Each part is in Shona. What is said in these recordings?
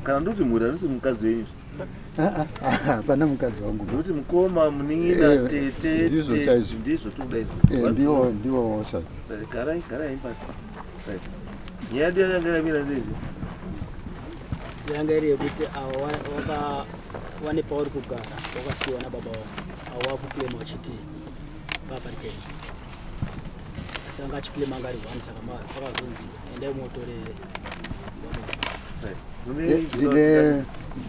Kana ndoti mhuri handisi mukadzi wenyu. Hapana mukadzi wangu. Ndoti mukoma, munin'ina, Eh, tete, ndizvo tete, chaizvo. Ndizvo tikuda izvo. Eh, ndiwo ndiwo wose. Right, Garai, garai pasi. Right. Nyaya yedu yakanga yakamira sei? Yanga iri yekuti ava wane pauri kugara wakasiyiwa nababa wavo avo vakuclaima vachiti papa penyu, asi anga achiclaima anga ari one, saka pakazonzi endai motore. Right. Ndine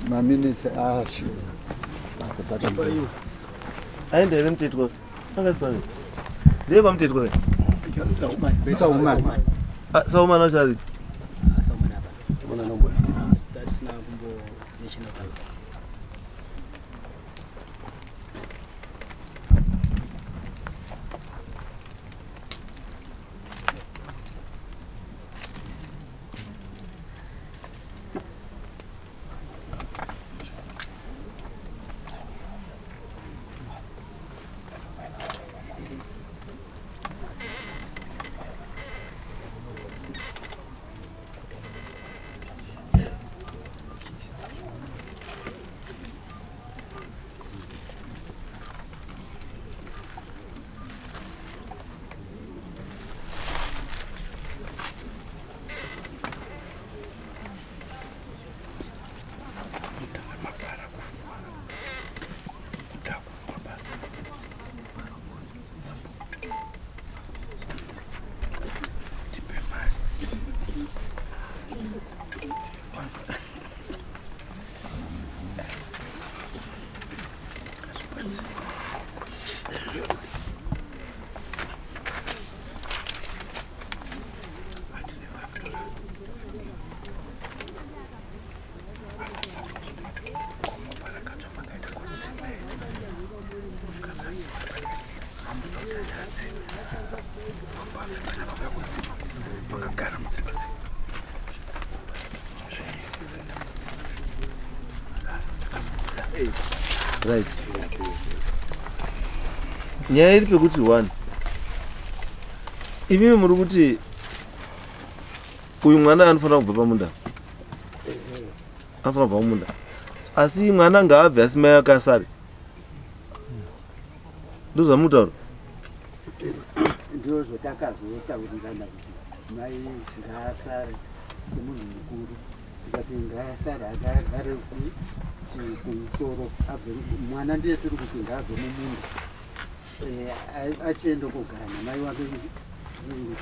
maminitsi ashe. Aenda here mutetwa? Anga sipane. Ndiye kwamutetwa kai? Saumani. Ah, Saumana wacho ari. Saumani apa tatisina kumbo national. Right. Nyaya iri pekuti one. Imimi muri kuti uyu mwana anofanira kubva pamunda. Anofanira kubva pamunda. Asi mwana ngaabve asi mai ake asare. Ndozvamutaura. Ndizvo takazotauririrana kuti mai ngaasare semunhu mukuru, tikati ngaasare agare kumusoro, abve mwana ndiye tiri kuti ngaabve mumunda. Eh, achienda kugara namai wake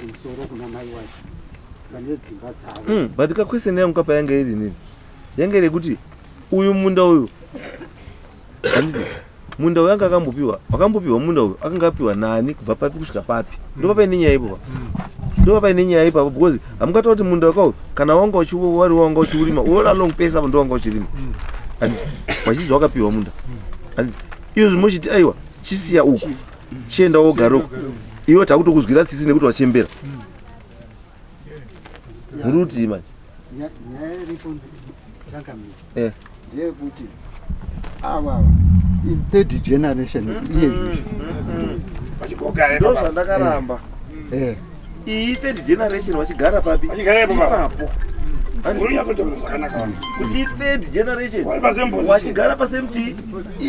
kumusoro kuna mai wake vane dzimba dzavo. But kaquestion yangu kapa yanga iri nini? Yanga iri yekuti uyu munda uyu, handiti munda uyu anga akambopiwa, wakambopiwa munda uyu akanga apiwa nani, kubva papi kusvika papi? Ndo paine nyaya ipopa, ndo paine nyaya ipapo, because hamungataura kuti munda wakauyu kana wanga wari wanga uchiurima all along pese apo ndo wanga uchirima, handiti wachizwa wakapiwa munda, handiti izvo muchiti aiwa, chisiya uku, chienda wogara uku, iwe takutokuzwira tsitsi nekuti wachembera. Muri kutii manje? Nyaya iripo, changamire, ndeyekuti ava in third generation iye izvi. Ndo zvandakaramba. Iyi third generation vachigara papi? Vachigara ipapo. Ipapo. Unonyatsotaura zvakanaka. Kuti i-third generation Vari pasame position. vachigara pasame chii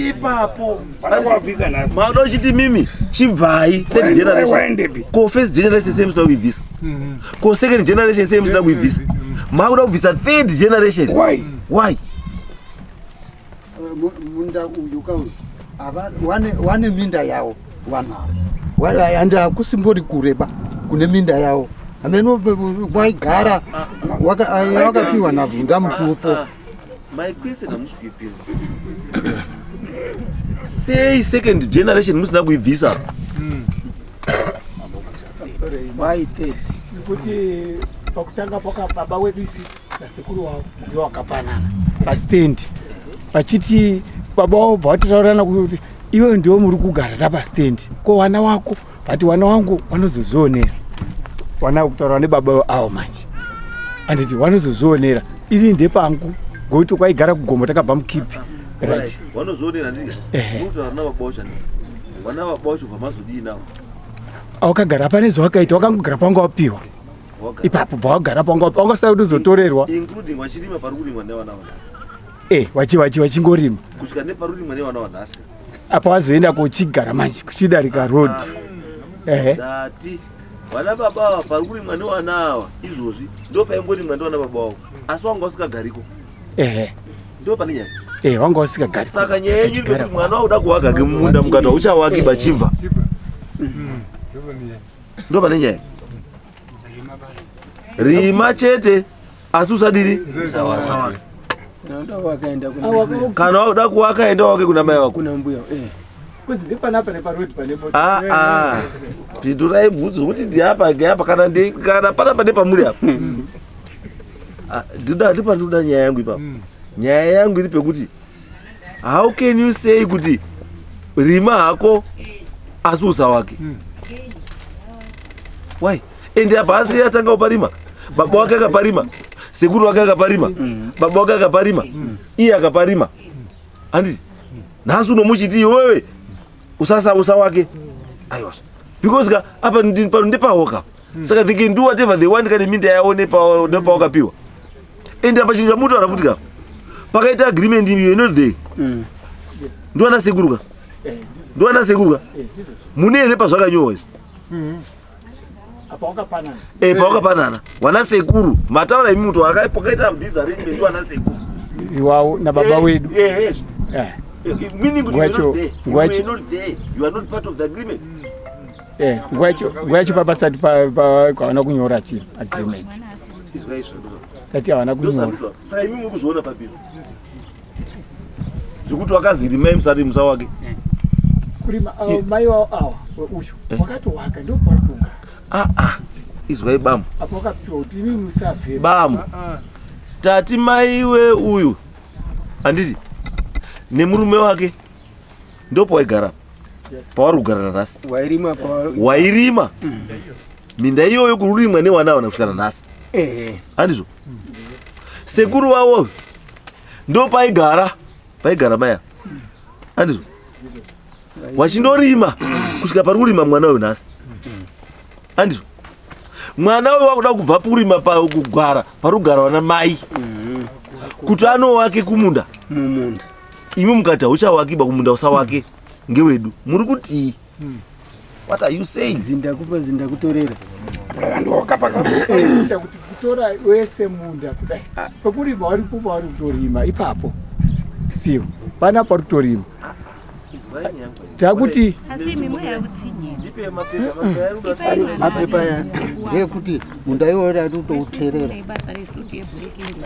ipapo. Vada kuvabvisa nhasi. Mauda uchiti mimi chibvai third generation. Waendepi? Ko first generation sei musina kuibvisa? Ko second generation sei musina kuibvisa? Makuda kubvisa third generation. Why? Why? Munda uyu kauyu wane minda yawo vanhu ava, ande hakusimbori kureba kune minda yawo hameno waigara wakapiwa navhunda mutupo. Ah, my question hamusi kuipinda. Sei second generation musina kuibvisa? Why third? Nekuti pakutanga paka baba wedu isisi nasekuru wavo ndiwo wakapanana pastendi, vachiti baba wavo bva vatotaurirana kuti iwe ndiwo muri kugara tapastendi, ko wana wako? Vati wana wangu wanozozvionera, wana kutaura nebaba avo manje, anditi wanozozvionera, ini ndepangu ngokuti kwaigara kugomo takabva mukipi, right? Vanozvionera ndii? Ehe. Mutaura vana baba vacho ndii? Vana baba vacho bva mazodii navo? Wakagara pane zvawakaita, wakangogara pawanga wapiwa. Ipapo bva wagara panga wangasai kuti uzotorerwa. Including vachirima pari kurimwa nevana vanhasi. Eh, wachi wachi wachingorima. Kusvika nepari kurimwa nevana vanhasi. Apa wazoenda kochigara manje kuchidarika road. Ehe. Ndati vana baba ava pari kurimwa nevana ava izvozvi ndo paingorimwa ndivana baba vavo asi wanga usikagariko. Ehe. Ndo pane nyaya. Eh, wanga usikagariko. Saka nyaya yenyu iri kuti mwana wakuda kuwaka munda mukati hauchawaki bachibva. Ndo pane nyaya. Rima chete asi usadiri usawake. Kana wakuda kuwaka enda wake kuna mai wako. Kuna mbuya eh. Kuzi ndipanapa neparodi pane mota. Ah ah. Pindurai bvunzo kuti ndiapa ngeapa kana ndi kana panapa nepamuri apa. Ah, ndinoda ndipa ndinoda nyaya yangu ipapo. Nyaya yangu iri pekuti how can you say kuti rima hako asi usawake? Why? Ende apa asi atanga kuparima. Baba wake akaparima. Sekuru wake akaparima. Baba wake akaparima. Iye akaparima. Handiti? Nhasi unomuchiti iwewe usasa usawake. Aiwa. Because ka apa pano ndepawoka. Saka they can do whatever they want kana minda yavo nepawakapiwa. Ende apa chinhu chamutaura futi ka. Pakaita agreement you are not there. Ndiwana sekuru ka. Ndiwana sekuru ka. Mune here pazvakanyorwa izvi? Apa wakapanana. Eh, pawakapanana. Wana sekuru. Mataura imi mutu pakaita this arrangement ndiwana sekuru. Iwawo nababa wedu. Eh, eh. Eh. Meaning kuti you are not there. You Nguva were yacho- not there. You are not part of the agreement. Eh, nguva yacho papasati havana kunyora chinhu agreement. Izwa izvo. Tati havana kunyora. Saka imi muri kuzviona papiro. Zvekuti wakazi rimai musari musa wake. Kurima mai wavo awa uyu wakatowaka ndopari kugara. Ah ah. Izwai bambo. Apo wakapiwa kuti imi musabve. Bambo. Tati maiwe uyu. Handiti nemurume wake ndopawaigara. Pavari kugara nanhasi. Wairima pa Wairima. Minda iyoyo kururimwa newana wana kusvika nanhasi. eh Handizvo? Sekuru wavo ndopaigara. Paigara maya. Handizvo? Wachindorima kusvika pari kurima mwana uyu nhasi. Handizvo? Mwana uyu wakuda kubva kurima pakugara pari kugara wana mai. Kuti anowake kumunda. Mumunda. Imi mukati hauchawakiba kumunda usawake ngewedu. Muri kutii? What are you saying? Zindakupa zindakutorera. Kuita kuti kutora wese munda kudai. Pekurima waripo pavari kutorima ipapo. Still. Pana pari kutorima. Takuti Asi mimwe yautsinye. Ndipe mapepa mapepa. Mapepa aya ndeyekuti munda iwoyo taitouterera. Ibasa resuti yebhurekingi.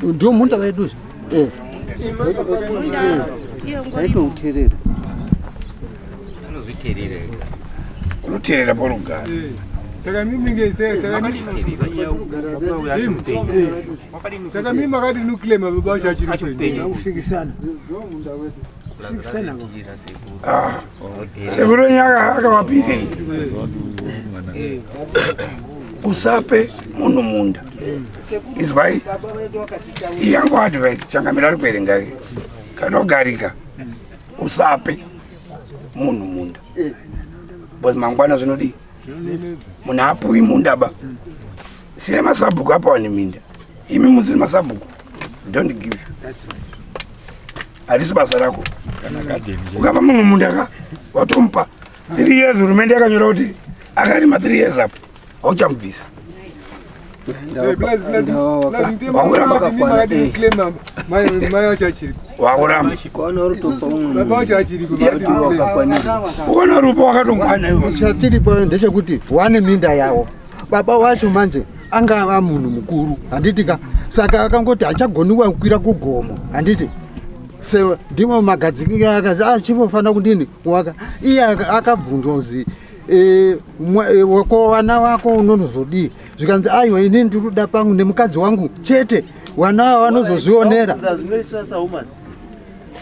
Ndio munda wedu. Taitouterera. Unoterera paunogara. Saka mimi nge saka mimi makati nuclear baba wacho achiri penyu. Kufikisana. Kufikisana. Sekuru wenyu akavapirei? Usape munhu munda. Izwai yangu advice changamira ari kuerenga ke. Kana kugarika usape munhu munda. Because mangwana zvinodii? Munhu apuwi munda ba. Sine masabhuku apawa neminda. Imi musiri masabhuku. Don't give. Harisi basa rako. Ukapa munhu munda ka watomupa 3 years hurumende yakanyora kuti akarima 3 years apo hauchamubvisa. Makati nuclear mai wacho achiri. Wakuramba. Baba wacho achiri. Ukaona rupo wakatokwana iwe. Chatiripo ndechekuti wane minda yawo. Baba wacho manje angava munhu mukuru handiti ka saka akangoti hachagoniwa kukwira kugomo handiti se ndimo magadzikiro akazi achifofanira kudini waka iye akabvunzwa kuzi ko vana vako unonozodii zvikanzi aiwa inini ndiri kuda pangu nemukadzi wangu chete vana ava vanozozvionera.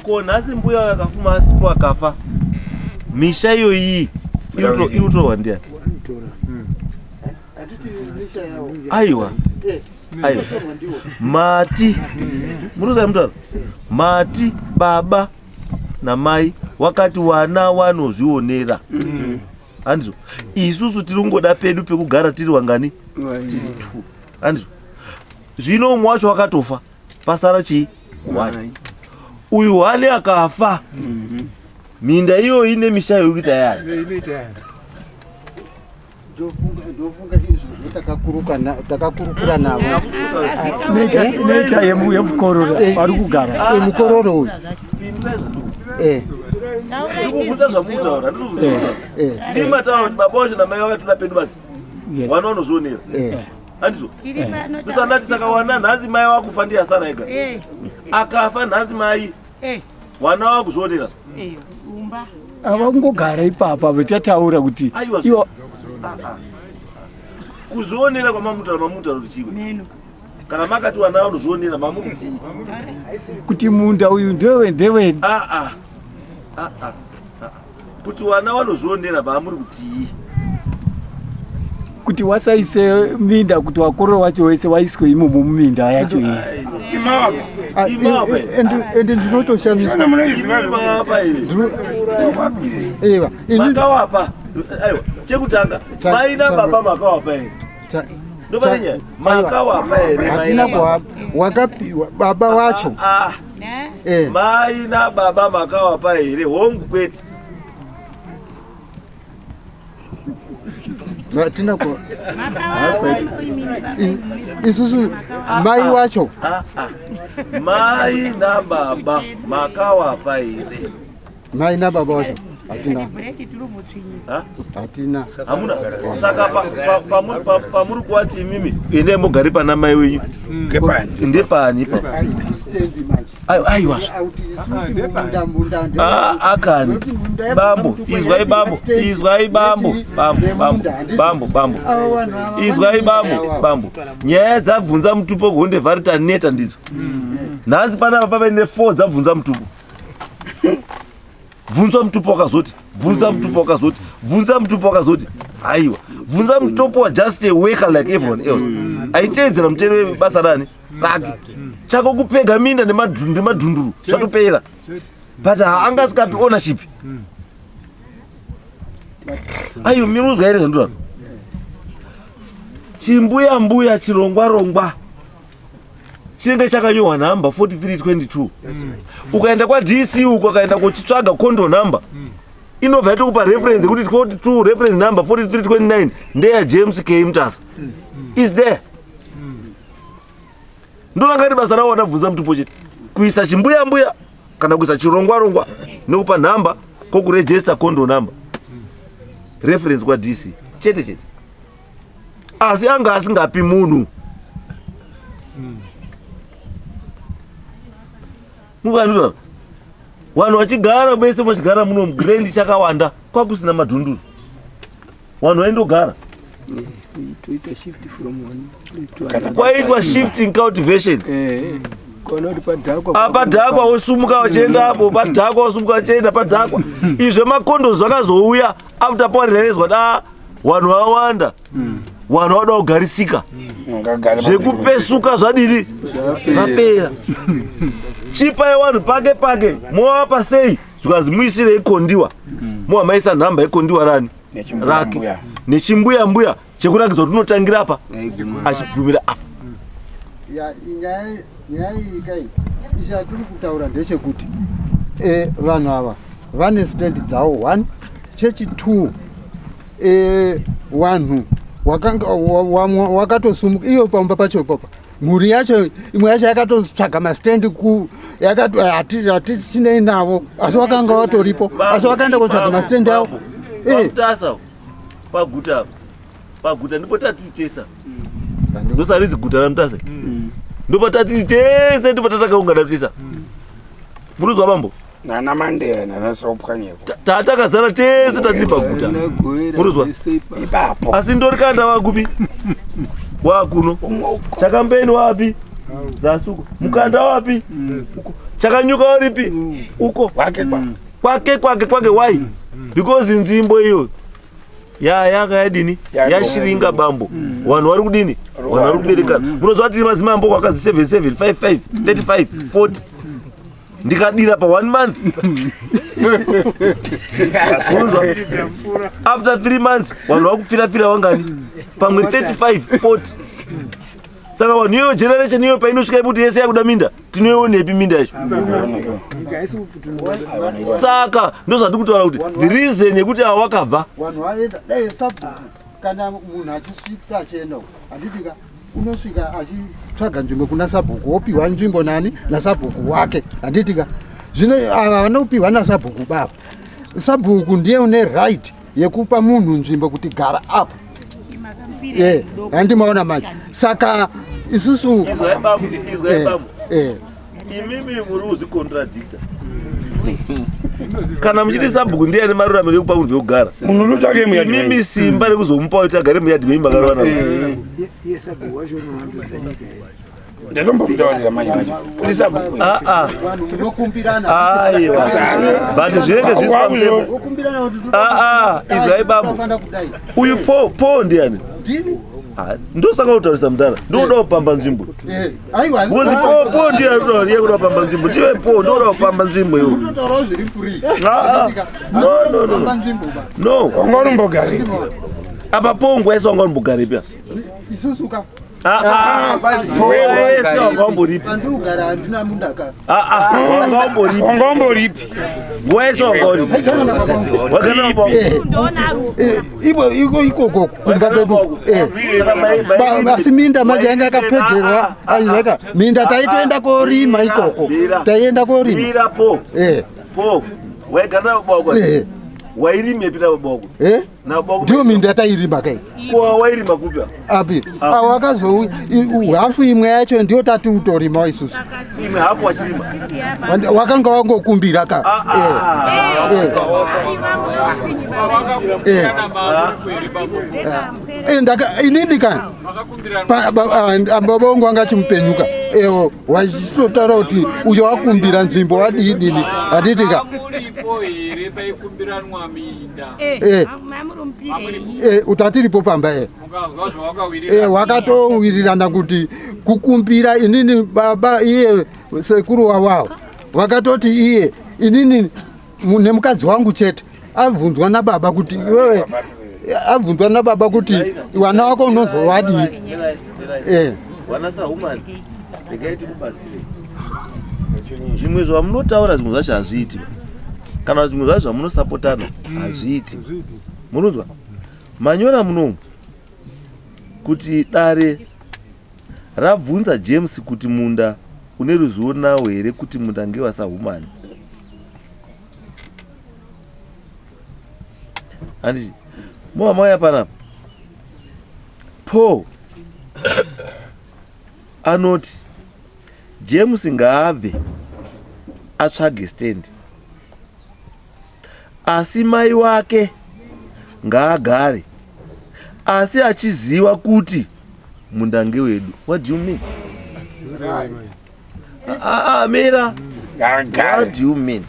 Ko nhasi mbuya uyo akafuma asipo akafa misha iyoyi iri kutorwa ndiani? Aiwa. Aiwa. Mati munoziva mutauro mati baba namai wakati wana wanozvionera. Handizvo? Isusu tiri kungoda pedu pekugara tiri wangani? Tiri two. Handizvo? Zvino umwe wacho wakatofa, pasara chii? One. Uyu one akafa, minda iyoyi nemisha iyoyi kuita yayo. Inoita yani. Ndofunga izvozvo takakurukura navo. Nature yemukororo vari kugara. Mukororo uyu. Ndiri kubvunza zvamukutaura, ndiri kubvunza. Ndiri mataura kuti baba wacho namai vakatoda pedu badzi. Wana vanozvionera. Handizvo? Ndosandati saka wana nhasi mai wakufa ndiye asara ega. Akafa nhasi mai. Wana wakuzvionera. Avangogara ipapa vachataura kuti Aiwa. iwo Kuzvionera kwamamutaura, mamutaura kuti chiwe. Kana makati wana vanozvionera mamukuti. Kuti munda uyu ndewe ndewe. Ah ah. Ah ah. Ah. Kuti wana vanozvionera maamuri kutii? Kuti wasaise minda kuti wakororo wacho wese waiswe imomo muminda yacho yese. Ende ndinotoshamiswa. Imapa ivi. Ewa, Makawapa. Aiwa, chekutanga. Mai nababa makawapa here? Ndopane nyaya. Makawapa here mai Hatina nababa? kuwapa, wakapiwa baba wacho. Ah. Mai nababa makawapa here? Hongu kwete. Hatina ku isusu mai wacho. Ah, ah. Mai nababa makawapa here? Mai nababa wacho hatina. Ha? Hatina. Hamuna. Saka pamuri kuwati imimi endai mugare pana mai wenyu. Ndepani ipapo? Aiwa, aiwa. Ah, akani. Bambo, izwai bambo, izwai bambo, bambo, bambo, bambo, bambo. Izwai bambo, bambo. Nyaya dzabvunza mutupo gonde vari taneta ndidzo. Nhasi panapa pave ne 4 dzabvunza mutupo. Bvunza mutupo wakazoti, bvunza mutupo wakazoti, bvunza mutupo wakazoti. Aiwa, bvunza mutupo wa just a worker like everyone else. Aiteedzera mutero webasa rani? Rake. Chako kupega minda nemadhunduru zvatopera. But haanga asikapi ownership. Ayo miruzwa here zvandura. Chimbuya mbuya chirongwa rongwa. Chinenge chakanyorwa nhamba 4322. Ukaenda kwa DC uko ukaenda kuchitsvaga condo number. Inobva yatokupa reference yekuti 42 reference number 4329 ndeya James K Mutasa. Is there. Ndoranga ri basa rawo wanabvunza mutupo chete. Kuisa chimbuya mbuya kana kuisa chirongwa rongwa nekupa nhamba kokuregister condo number. Reference kwa DC chete chete. Asi anga asingapi munhu. Mukanzwa? Vanhu vachigara vese vachigara muno mugrand chakawanda kwakusina madhunduru. Vanhu vaindogara. Toita shift from one place to another. Kwaitwa shifting cultivation. Kona kuti padhakwa. Apa dhakwa wosumuka wachienda apo, padhakwa wosumuka wachienda padhakwa. Izvo makondo zvakazouya after parealizwa da vanhu vawanda. Vanhu vada kugarisika. Zvekupesuka zvadini? Zvapera. Chipai vanhu pake pake, movapa sei? Zvikazi muisirei kondiwa. Mova maisa nhamba yekondiwa rani? Rake. Nechimbuya mbuya chekurakidza kuti unotangira apa achigumira apa. Ya, nyaya iyi kai ichi chatiri kutaura ndechekuti vanhu ava vane stand dzavo one, chechi two, vanhu wakanga wakatosumuka iyo pamba pacho ipapo, mhuri yacho imwe yacho yakatotsvaga mastendi ku yakati hatichinei navo, asi wakanga watoripo, asi wakaenda kotsvaga mastendi avo. Pamutasa paguta apa, paguta ndipo tatitesa, ndosarizi guta ramutasa, ndipo tatitese, ndipo tatakaungana tesa. Munozwa bambo? Nana Mandela nana Sopwanyeko. Tatakazara tese tatiri paguta, munozwa? Ipapo. Asi ndori kanda wakupi wakuno chakambeni wapi zasuko mukanda wapi uko chakanyuka waripi uko kwake kwake kwake kwake. Why? Because nzvimbo iyo ya yanga yadini yashiringa bambo, vanhu vari kudini, vanhu vari kuberekana. Munoziva tiri madzimambo kwakazi 77 55 35 40. Ndikadira pa one month. Unzwa? After 3 months vanhu vakupfira-pfira wangani? Pamwe 35, 40. Saka vanhu iyoyo generation iyoyo painosvika ipo kuti yese yakuda minda, tinoionepi minda yacho? Saka ndozvati kutaura kuti the reason yekuti ava wakabva vanhu vaenda dai sabhuku kana munhu achisvika achienda uko handitika unosvika achitsvaga nzvimbo kuna sabhuku wopiwa nzvimbo nani nasabhuku wake handitika zvino ava vanopiwa nasabhuku baba sabhuku ndiye une right yekupa munhu nzvimbo kuti gara apa. Handimaona manje saka isusu Izwai babu, izwai babu. Imimi muri kuzvicontradicta. Kana muchiti sabhuku ndiye ane maruramiro ekupa munhu pekugara. Munhu unotsvake muyadhi Imimi menyu. simba rekuzomupa kuti agare muyadhi menyu makarowana. Iye sabhuku wacho unohandudza nyika here? Ndatombomutaurira manje manje. Kuti sabhuku. Ah ah. Vanhu munokumbirana. Aiwa. But zvinenge zvisi pamutemo. Wokumbirana kuti Ah ah, izwai babu. Tofanira kudai. Uyu po po ndiani? Ndini? Ah, ndosaka kutaurisa mudhara. Ndoda kupamba nzvimbo. Aiwa. Because po po ndiye arikuda ndiye kuda kupamba nzvimbo. Ndiwe po ndoda kupamba nzvimbo iwe. Unototaurawo zviri free. Ah, ah. No no no. Kupamba nzvimbo ba. No. Wanga unombogarepi? Apa po nguva yese wanga unombogarepi? Isusu ka. Ah ah. Nguva yese wanga umboripi? Pandikugara handina mundaka. Ah ah. Wanga umboripi? Wanga umboripi? Nguva yese wanga uripi? Wagara na baba. Ibo iko ikoko kumba kwedu. Saka mai mai Asi minda manje yanga yakapegerwa aiyeka minda taitoenda korima ikoko taienda korima Mira po. Po. Waigara na baba wako. Wairimepi na baba wako? Na baba wako. Ndiyo minda yatairima kai Ko wairima kupi? api awakazouya hafu imwe yacho ndiyo tati utorimawo isusu Imwe hafu wachirima. Wakanga wangokumbira ka. Inini ka baba wangu anga achimupenyuka ewo wachitotaura kuti uyo wakumbira nzvimbo wadii dini handiti ka Muripo here paikumbiranwa minda? Utatiripo pamba e Mukazwa zvawakawirirana. Wakatowirirana kuti kukumbira inini baba iye sekuru wawawo wakatoti iye inini nemukadzi wangu chete abvunzwa nababa kuti iwewe abvunzwa nababa kuti wana wako unozowadii. Wana sahumani, regai tikubatsire. Zvimwe zvamunotaura zvimwe zvacho hazviiti. Kana zvimwe zvacho zvamunosapotana hazviiti. Munonzwa? Manyora munomu kuti dare rabvunza James kuti munda une ruzivo nawo here kuti munda ngewasahumani. Handiti mova mauya panapa. Paul anoti James ngaabve atsvage stand, asi mai wake ngaagare, asi achiziva kuti munda ngewedu. What do you mean? Ah, ah, mira. What do you mean?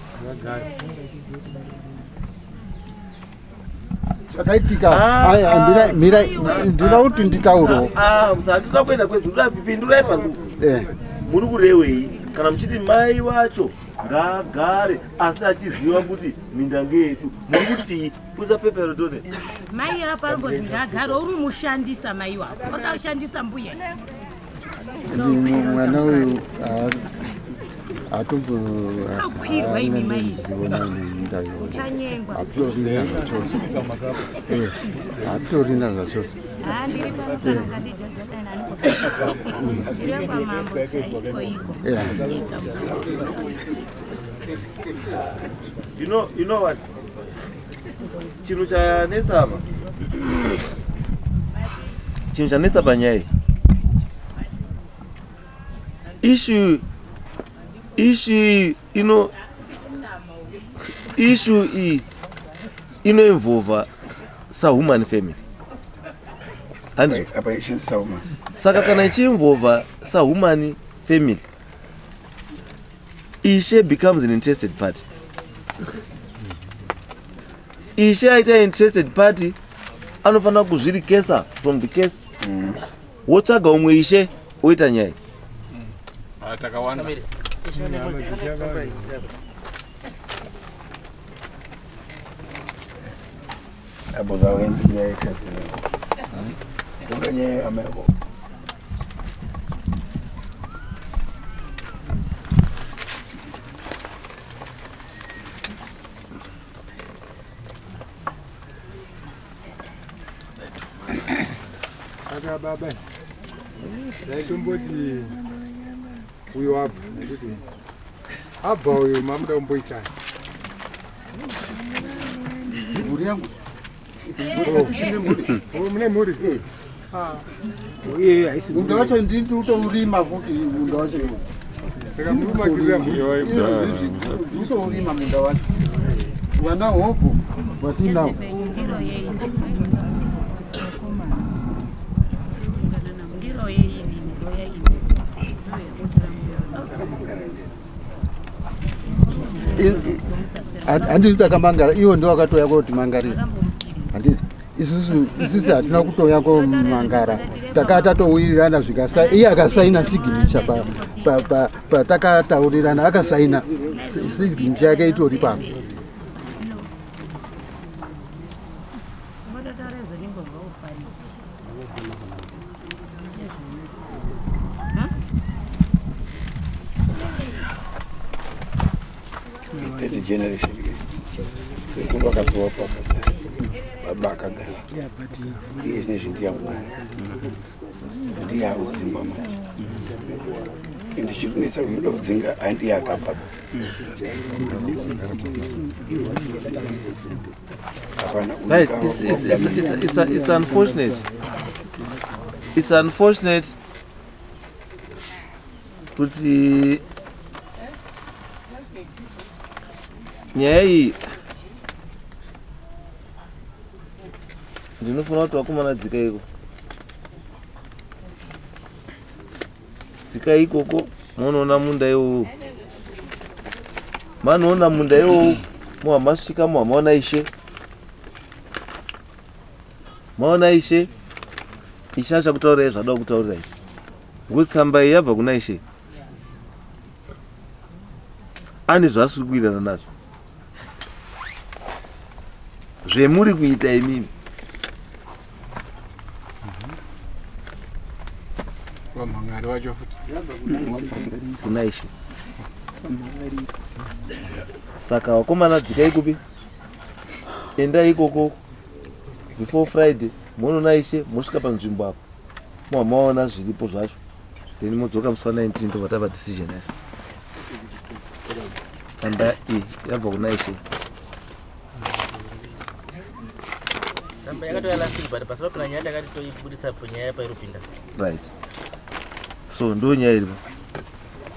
Zvakaitika aya mira mira ndinoda kuti nditaurewo. Ah, musatinoda kuenda kwezi, ndoda pindurai pano. Muri kurewei kana muchiti mai wacho ngaagare asi achiziva kuti minda ngeyedu? Muri kutii? Uza pepero tone. Mai apa arikuti ngaagare, uri mushandisa mai wako oda kushandisa mbuya. Mwana uyu hatombo Akwirwa imi mai. ruzivo neminda iyoyo. Uchanyengwa. Hatorina zvachose. Hatorina zvachose. Ah, ndiri pano kana ukandijojota nani ndiri kwamambo chaiko iko. You know what? Chinhu chanetsa apa. Chinhu chanetsa panyaya iyi. Issue ino issue iyi inoinvolva sahuman family. Handizvo? Apa ishinzi sahuman. Saka kana ichiinvolva sahuman family, Ishe becomes an interested party. Ishe aita interested party anofanira kuzvirikesa from the case. Wotsvaga umwe ishe oita nyaya. Ah, takawanda. Apo zawenzi nyaya yekazini. Unga nyaya yameko. Saka baba ndaitomboti uyo abva nekuti abva uyo mamuda kumboisana mhuri yangu oh. Oh, mune mhuri eh. ah. munda wacho ndini utourima futi munda wacho saka muri kumakirira nditourima munda wacho vana hobho vatinawo Handiti takamangara iwo ndo akatouya kotimangarira handiti isusu isusu hatina kutouya komangara takaa tatowirirana zvikasa iye akasaina signature patakataurirana pa, pa, akasaina signature yake itori papo. Third generation sekuru akapiwa pakagara baba akagara iye zvinezvi ndiye akugara ndiye akudzingwa manje ende chiri kunetsa kuyoda kudzinga handiye akabva Right, it's, it's, it's, it's, it's, it's unfortunate. It's unfortunate kuti nyaya iyi ndinofanira kuti vakomana dzika iko dzika ikoko monoona munda iwowo manoona munda iwowo moha masvika moha maona ishe maona ishe ishe achakutaurirai zvada kutaurirai ngokuti tsamba iyi yabva kuna ishe ane zvaasiri kuwirirana nazvo zvemuri kuita imimi Wamhangari wacho futi. Kuna ishe. Saka wakomana dzikai kupi? Endai ikoko before Friday monoona ishe mosvika panzvimbo apo. Moha maona zviripo zvacho. Then modzoka musi wa 19 tobva tapa decision yacho. Tsamba iyi yabva kuna ishe. Tsamba yakatouya last week but pasina kupinda nyaya ndakati toibudisa nyaya pairupinda. Right. So ndo nyaya iripo.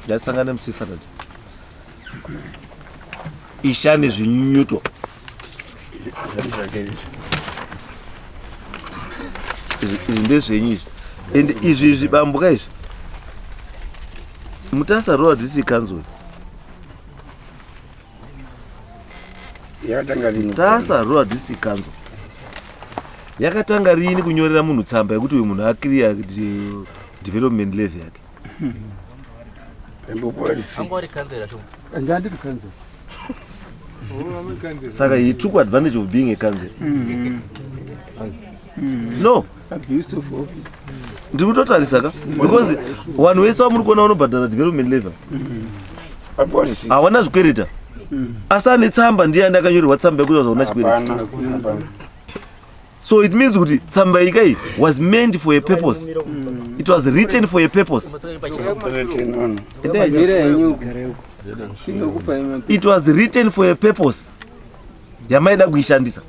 Ndasangana musi Saturday. Ishane zvinyunyuto. Izvi ndezvenyu izvi. And izvi izvi bambo ka izvi. Mutasa Rural District Council. Yakatanga rini? Tasa Rural District Council yakatanga rini kunyorera munhu tsamba yekuti uyu munhu aclear development level yake? Ndandiri council. Saka he took advantage of being a council. No. Abuse of office. Ndiri kutotarisa ka because vanhu vese vamuri kuona vanobhadhara development level. Hawana zvikwereta. Asi ane tsamba ndiye ane akanyorerwa tsamba yekuti vazoona chikwereta. So it means kuti tsamba iyi kai was meant for a purpose. It was written for a purpose. It was written for a purpose yamaida kuishandisa.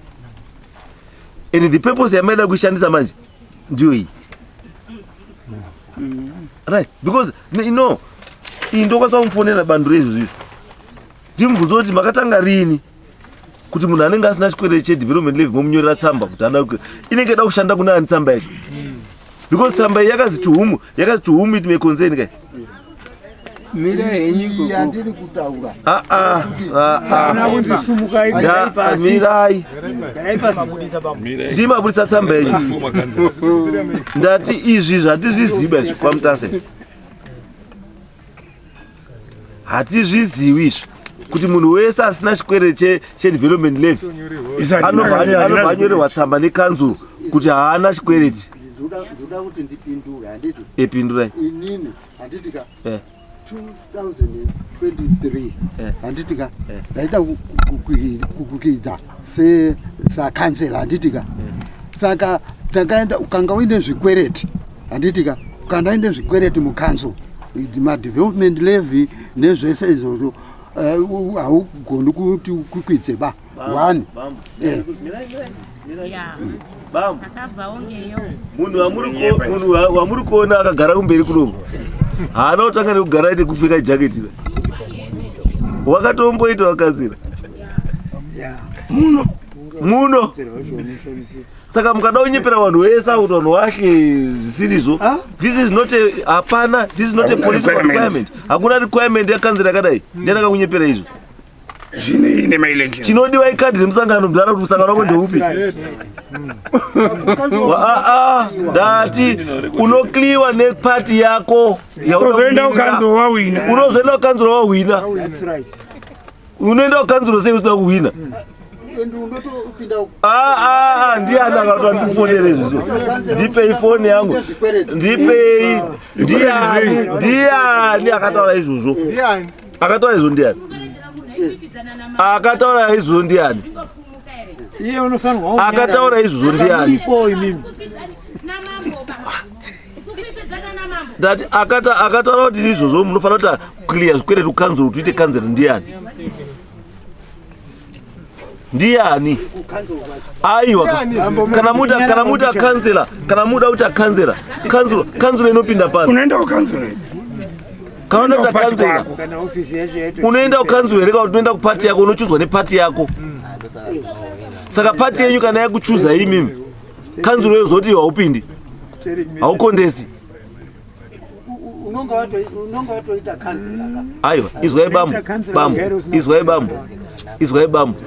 And the purpose yamaida kuishandisa manje ndiyo iyi. Right, because no, iyi ndokwanisa kumufonera bandu reizvozvo izvi. Ndimubvunze kuti makatanga riini kuti munhu anenge asina chikwereti chedevelopment levy momunyorera tsamba kuti ana inenge ida kushanda kuna ani tsamba yacho because tsamba iyi yakazi to whom yakazi to whom it may concern kai Mira henyu yandiri kutaura. Ah ah ah ah. Mirai. Ndimabudisa tsamba yenyu. Ndati izvi zvatizviziba izvi kwaMutasa. Hatizvizivi izvi kuti munhu wese asina chikwereti chedevelopment levy anobva anyorerwa tsamba nekanzuru kuti haana chikwereti. Ndoda kuti ndipindure, handiti? Epindurai. Inini, handiti ka, 2023, handiti ka, ndaida kukwikwidza sakansela, handiti ka? Saka takaenda, ukanga uine zvikwereti, handiti ka, kana uine zvikwereti mucouncil, madevelopment levy nezvese izvozvo, haugoni kuti ukwikwidze ba one. Bambo, munhu wamuri kuona akagara kumberi kunoku haana kutanga nekugara nekupfeka jaketi, wakatomboita wakadzira muno muno. Saka mukada kunyepera vanhu vese kuti vanhu vahle zvisirizvo, this is not a, hapana, this is not a Hakuna political requirement. requirement. Hakuna requirement yakanzira yakadai. Ndiani akakunyepera izvo? Zvine nemaelection. Chinodiwa ikadhi remusangano, mudhara, kuti musangano wako ndeupi. Aa, ndati unokliwa nepati yako. Unozoenda kukanzuro wawina. Unozoenda kukanzuro wawina. Unoenda kukanzuro sei usina kuhwina? And unotopinda. Ah, ndiani akati andifonere izvozvo? Ndipei foni yangu, ndipei. Ndiani, ndiani akataura izvozvo? Akataura izvo ndiani? Akataura izvozvo ndiani? Iye unofanirwa. Akataura izvozvo ndiani? Ipo imimi. Ndati akataura kuti izvozvo munofanira kuti clear zvikwereti kukanzuro kuti uite kanzero ndiani? Ndiani? Aiwa, kana muta kanzela, kana muda kuti akanzela, kanzuro inopinda papi? Unoenda kukanzuro. Kana unoda kuita kanzela, Kana ofisi yacho yaito. Unoenda kukanzuro here kana kuti unoenda kupati yako? Unochuzwa nepati yako. Saka pati yenyu kana yakuchuza imimi, kanzuro yozoti haupindi, haukondesi. Unonga watoita kanzela ka. Aiwa, izwai bambo, bambo, izwai bambo, izwai bambo,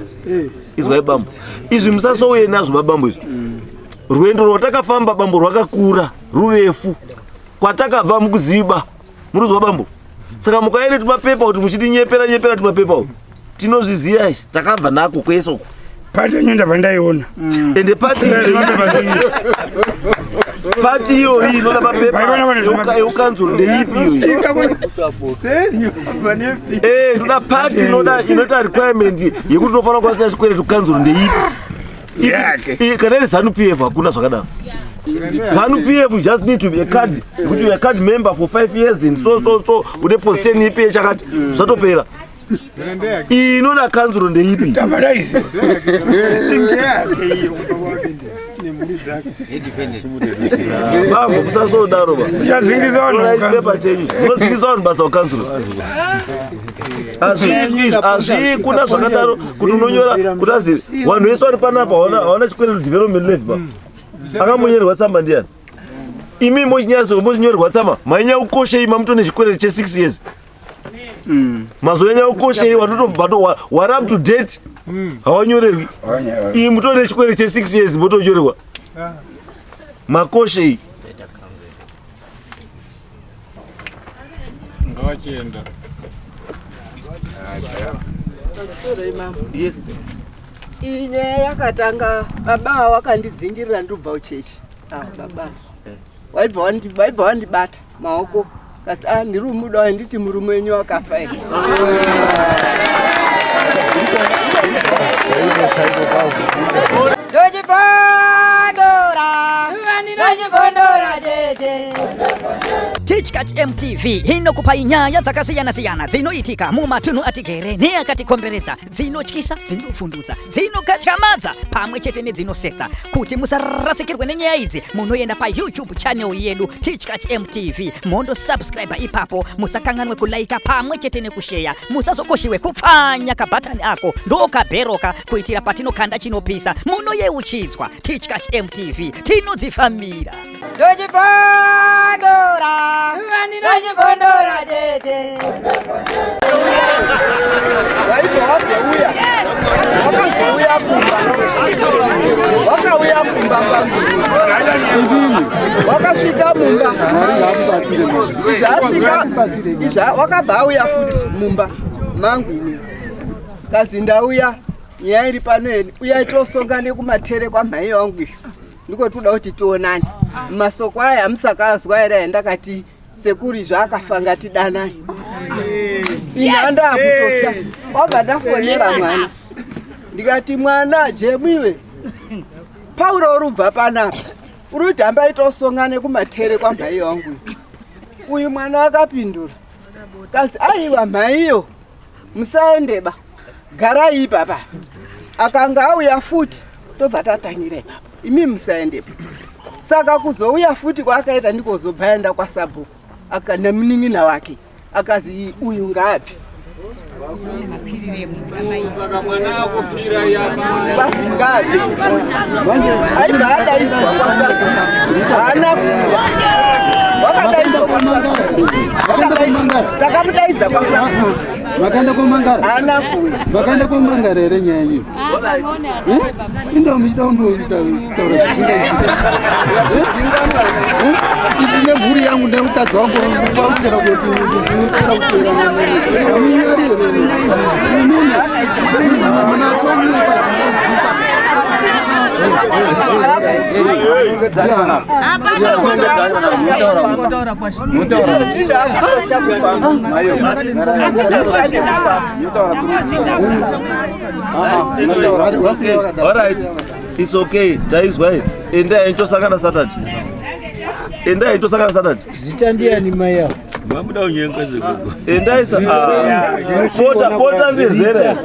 izwai bambo. Izvi musasouye nazvo babambo izvi. Rwendo rwatakafamba, bambo, rwakakura, rurefu. Kwatakabva mukuziva, muruzwa bambo. Saka mukaende tumapepa kuti muchitinyepera nyepera tumapepa uku, tinozviziva izvi, takabva nako kwese uku. Pati yenyu ndabva ndaiona. Ende pati, pati iyoyi inoda mapepa eukanzuro ndeipi iyoyi? Ndoda pati inoda, inoita requirement yekuti unofanira kuva usina chikwereti kukanzuro ndeipi? Yake. Kana iri ZANU PF, hakuna zvakadaro. ZANU PF, you just need to be a card, kuti you are a card member for 5 years and so so so, une position ipi yechakati, zvatopera. Iyi inoda kanzuro ndeipi? Ndabva ndaiziva. Ngeyake iyo kumba kwake nemhuri dzake. Bambo, musasodaro ba. Muchadzingisa vanhu Torai kukanzuro. chipepa chenyu. Munodzingisa vanhu basa kukanzuro? Hazviizwi izvi, hazvikuna zvakadaro kuti unonyora kuti azi vanhu vese vari panapa hawana chikwereti development levy ba. Akambonyorerwa tsamba ndiani? Imi mochinyatso mochinyorerwa tsamba, mainya kukoshei mamutone chikwereti che6 years. Mazonyanya kukoshei watotobva wari up to date, hawanyorerwi. Imi mutone chikwereti che6 years motonyorerwa, makoshei. Ngavachienda. Pamusoro imambo. Yes. Iyi nyaya yakatanga baba ava wakandidzingirira ndobva uchechi. Ah, baba waibva wandibata maoko kasi, ah, ndiri umuda, nditi murume wenyu wakafa here? Ndochibondora, ndochibondora chete. Tichkach MTV inokupai nyaya dzakasiyana-siyana dzinoitika mumatunhu atigere neakatikomberedza, dzinotyisa, dzinovhundutsa, dzinokatyamadza pamwe chete nedzinosetsa. Kuti musarasikirwe nenyaya idzi, munoenda paYouTube channel yedu Tichkach MTV, mondosubscribe ipapo. Musakanganwe kulaika pamwe chete nekusheya. Musazokoshiwe kupfanya kabhatani ako ndokabheroka, kuitira patinokanda chinopisa munoyeuchidzwa. Tichkach MTV, tinodzifambira. Ndochibondora, ndochibondora chete. Waibva wazouya, wakazouya kumba, wakauya kumba kwangu. Wakasvika mumba izvaasvika izva wakabva auya futi mumba mangu ini kazi ndauya nyaya iri pano eni uyai tosongane kumatere kwamhai wangu izvo ndiko toda kuti tionane masoko aya amusakazwa here andakati sekuru izvo akafa ngatidanani ini andakutosha wabva ndafonera mwana ndikati mwana jemwiwe pauro uri ubva panapa uri kuti hambai tosongane kumatere kwamhai wangu uyu mwana akapindura kazi aiwa mhaiyo musaendeba garai ipapa akanga auya futi tobva tatangira ipapa imi musaendepa saka kuzouya futi kwaakaita ndikozobva aenda kwasabhuku nemunin'ina wake akazi uyu ngaabve Saka mwana akufira yapa. basi ngaabve aibva adaidzwa kwasabhuku haana kuuya wakadaidzwa kwasabhuku takamudaidza kwasabhuku Vakaenda komangara. Haana kuuya. Vakaenda komangara here nyaya iyo? Inda muchida kundotaura zvisingaiti. Iti nemhuri yangu nemukadzi wangu pakuera kuti ndinofanira kuteera munyari here? Inini Alright, it's okay. Taizwa here. Endai tosangana Saturday. Endai tosangana Saturday. Zita ndiani mai avo? Mabuda unyenga zvekugo. Endai sa ah, pota pota ndezere.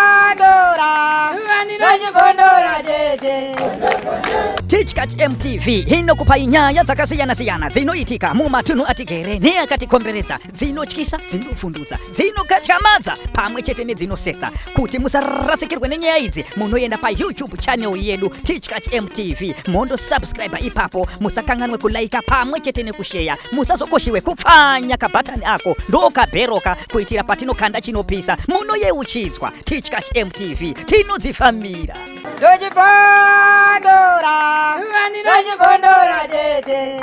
Ndochibondora, ndochibondora tete. Tichkach MTV inokupai nyaya dzakasiyana-siyana dzinoitika mumatunhu atigere neakatikomberedza, dzinotyisa, dzinovhundutsa, dzinokatyamadza pamwe chete nedzinosetsa. Kuti musarasikirwe nenyaya idzi, munoenda paYouTube channel yedu Tichkach MTV mondosubscribe ipapo. Musakanganwe kulaika pamwe chete nekusheya. Musazokoshiwe kupfanya kabhatani ako ndokabheroka kuitira patinokanda chinopisa munoyeuchidzwa. Tichkach MTV tinodzifambira. Ndochibondora, ndochibondora tete.